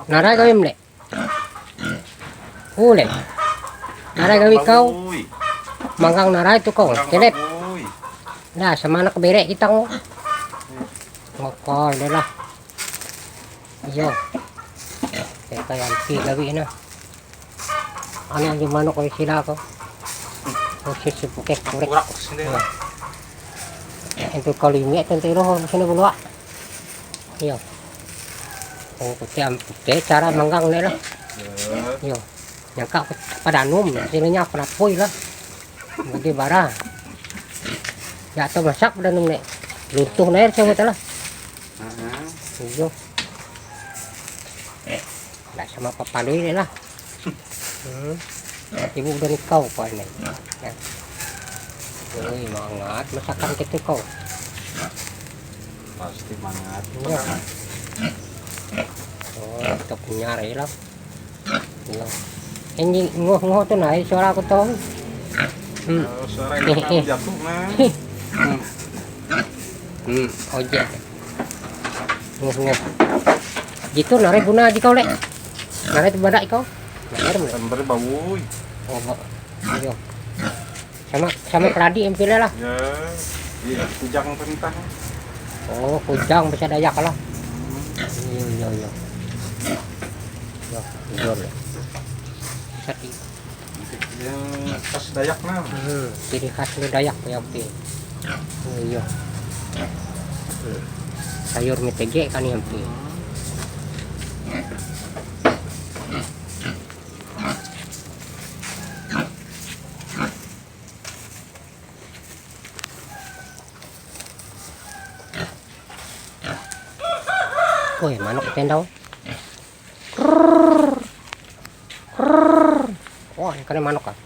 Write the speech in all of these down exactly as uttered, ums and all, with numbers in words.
Narai kawim le. Ule. Narai gawi kau. Manggang narai tu kau. Celep. Dah, sama anak bere kita kau. Ngokol deh lah. Iyo. Kayak kayak ampie gawi nah. Anu aja manok kau sila kau. Khusus si pukek kurek. Itu kau limi tentu roh sini belua. Iyo. Oh, kutem, te cara manggang ne lah. Iyo. Nyangka aku padanum, sininya aku napui lah. Gede bara. Ya atau masak padanum ne. Luntuh ne cewek lah. Iyo. Ndak sama papalui ne lah. Hmm. Ibu udah nikau kau ini. Ya. Woi, mangat masakan gitu kau. Pasti mangat. Iya. Oh, tetap nyari lah. Iya. Ini ngoh-ngoh tuh naik suara aku tuh. Hmm. Oh, suara ini jatuh nah. Hmm. Hmm, ojek. Ngoh-ngoh. Gitu narai guna aja kau le. Narai tu badak kau. Narai tu. Sambar bawoi. Oh, ba-, iya. Sama, sama keladi ampie lah. Ya, iya, kujang perintah. Oh, kujang bisa Dayak lah. Hmm. Iya, iya, iya. Ya, jujur ya. Bisa di- Yang khas Dayak nah. Hmm, ciri khas ni Dayak ya, oke. Oh, iya. Hmm. Sayur mitege kan ya, oke. Woi, manok tendau. Krrrr. Krrrr. Wah, ini kena manok kan.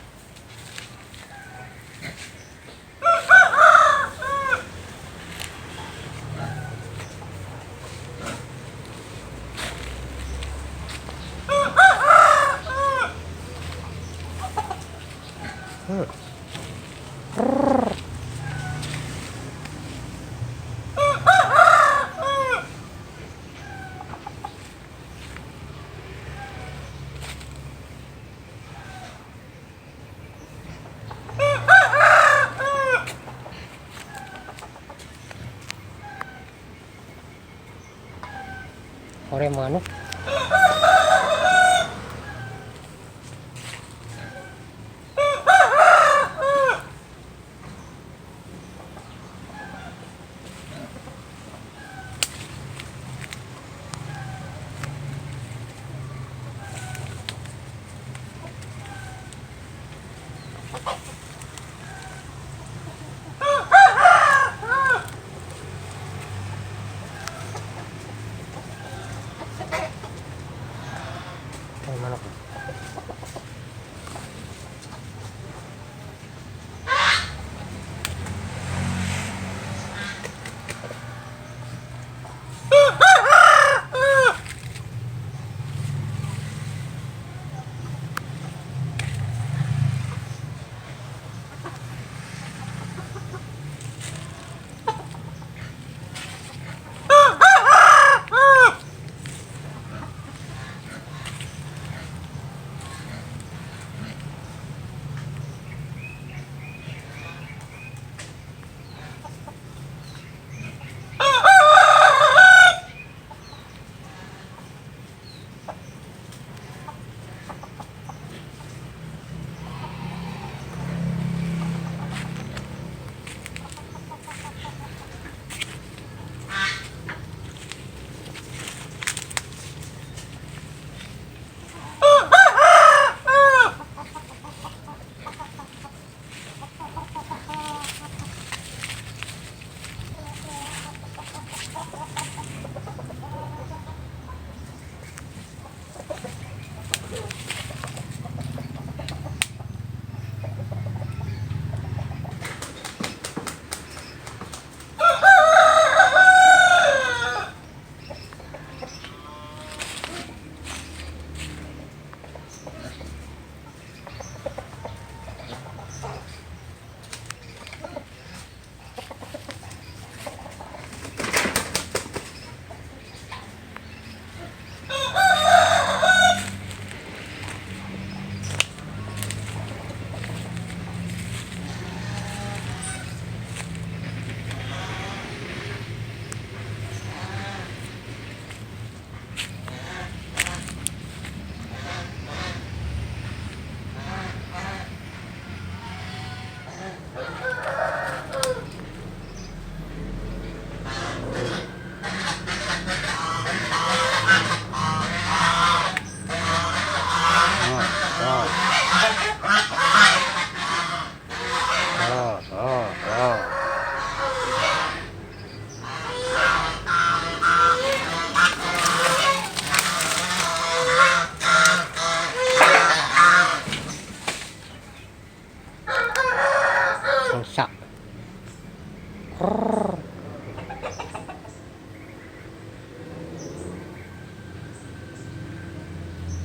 Hmm. Ore manok.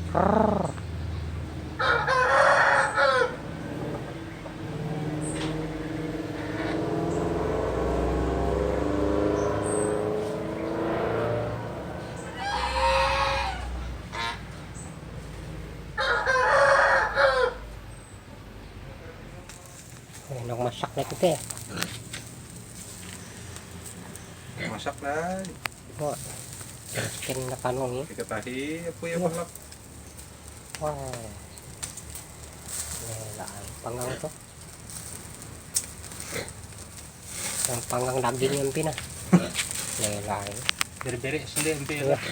Rrrr. Eh, nok masak nih kita. Masak dah. Oh, chicken na kanong ni. Kita tahi apa ya, bahlak. Wah. Lela, panggang tuh. Yang panggang daging yang pina. Lela. Bere-bere sendiri empe Iya. Lah.